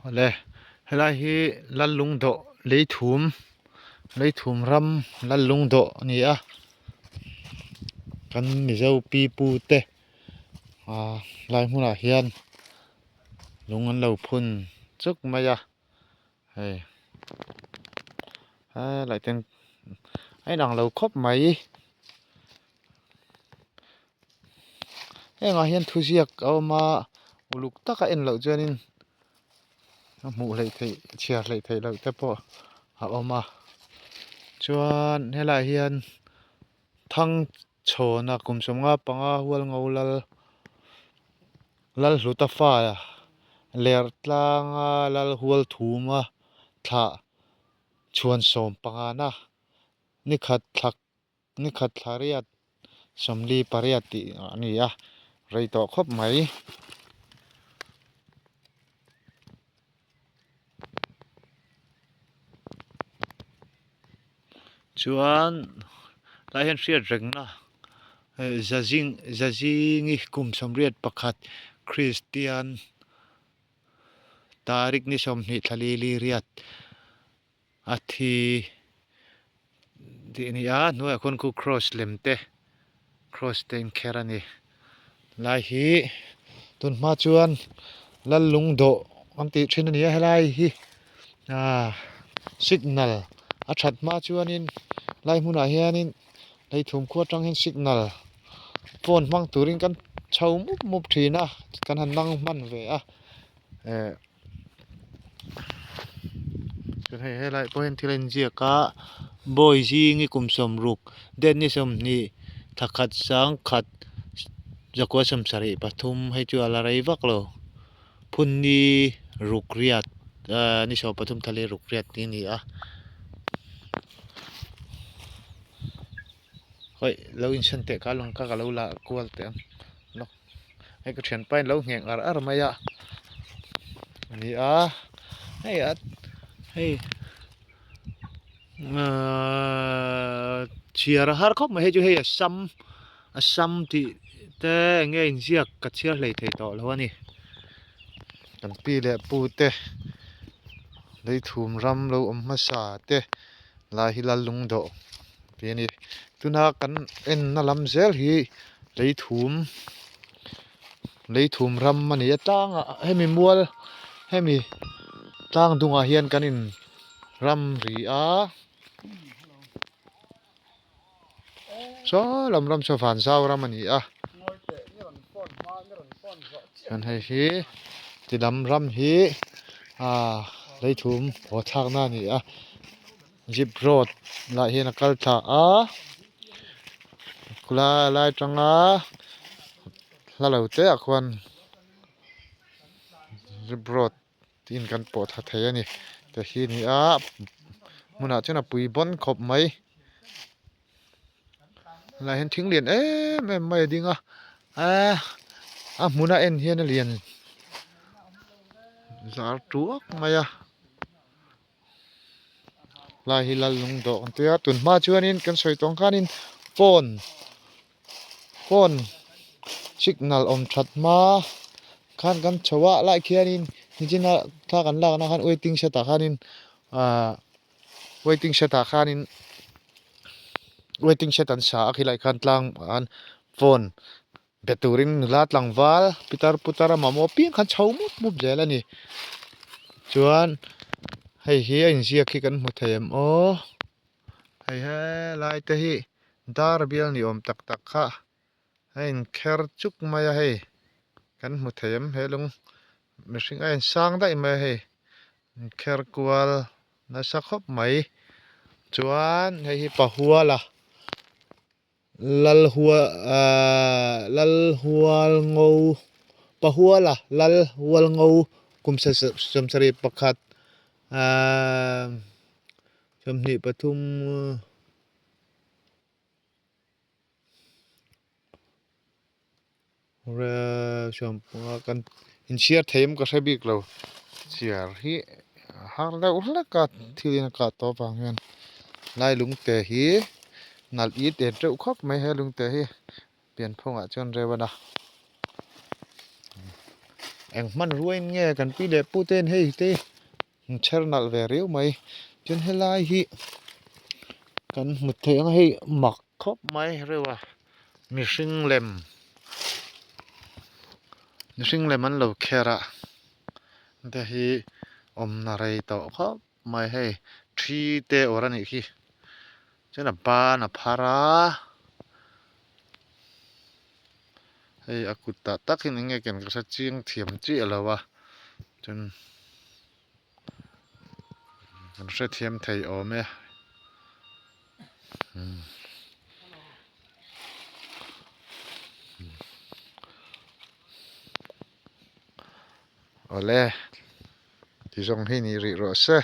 Awle helai hi Lallungdawh leithum leithum ram Lallungdawh a ni a kan Mizo pi pu te ah lai hmunah hian lung an lo phun chuk mai a hei helai te a inang lo khawp mai. Hengah hian thuziak a awm a uluk taka en loh chuanin a hmuh hleih theih chhiar hleih theih loh te pawh a awm a chuan helaiah hian Thangchhawna kum sawmnga panga Hualngo lal Lalhluta fa ler tlanga Lalhualthuma thlah chhuan sawm pangana nikhat thlak Ni khat thla riat sawmli pariat tih a ni a rei tawh khawp mai. Chuan tlai hian hriat rengna zazing zazingi kum sawmriat pakhat Kristian tarik ni sawmhnih thla li li riat. A thi tih a ni a hnuaiah khuan khu cross lem te cross te in kher a ni lai hi tun hma chuan lal lung dawh an tih thin a ni a helai hi ah signal a that hma chuanin lai hmunah hianin lei thum khua atang hian signal phone hmang turin kan chho mup mup thin a kan han nang hman ve a eh. Chuan hei helai pawh hian thil a inziak a bawi zing hi kum sawmruk date ni sawmhnih thla khat sang khat zakua sawmsarih pathum hei chu a la rei vak lo phun ni ruk riat ahh ni sawm pathum thla leh ruk riat tih a ni a hawi lo insawn teh kha lawng kha ka lo la kual teh ang. Hei ka thianpa in lo ngheng ar ar mai a ani a hei a hei ahh chhiar a har khawp mai hei chu hei a sam a sam tih te eng nge inziak ka chhiar hlei thei tawh lo a ni kan pi leh pu te leithum ram lo awm hmasa te lai hi Lallungdawh. Tih a ni. Tuna kan enna lam zel hi leithum leithum ram a ni a tlangah hemi mual hemi tlang dungah hian kan in ram ri a saw lam ram saw vanzau ram a ni a chuan hei hi ti lam ram hi ah leithum haw thlakna a ni a. Jeep road lah hian a kal thla a khulai lai atanga hla lo te ah khuan jeep road in kan pawh thla thei a ni te hi a ni a hmunah chuan a pui bawn khawp mai helaiah hian thing lian em em mai a ding a eee a hmuna en hian a lian zar tuak mai a. Lai hi lal lung dawh ang tia tun hma chuanin kan sawi tawng khanin phone phone signal awm that hma khan kan chho a lai khianin nichina thla kan lakna khan waiting shed ah khanin ahh waiting shed ah khanin waiting shed an sa a khilai khan tlang an phone Be turin nula tlangval pitar putar a mamawh apiang khan chho mup mup zel a ni. Chuan hei hi a inziak hi kan hmu thei em aw. Hei helai te hi dar bial ni awm tak tak kha a inkher chuk mai a hei. Kan hmu thei em he lung mihring a insang daih mai a hei. Inkher kual nasa khawp mai. Chuan hei hi Pahuala. Lalhualngo Pahuala Lalhualngo kum sawmsarih pakhat 23 sawmpanga kan inchhiar thei em ka hre bik lo chhiar hi a har deuh hlek a thil in a kah tawh avang hian lai lungte hi nalh it en teuh khawp mai he lungte hi pianphungah chuan reu a na. Eng hmanruain nge kan pi leh pu ten hei te an chher nalh ve riau mai. Chuan helai hi kan hmu theih ang a hei mak khawp mai reuh a mihring lem mihring lem an lo kher a te hi awmna rei tawh khawp mai hei thi te awrh a nih khi chuan a ban a phar a. Hei a kut tah tak hian eng nge ken ka hre chiang thiam chiah lo a chuan kan hrethiam thei awm e umm awle ti zawng hi ni rih rawh se.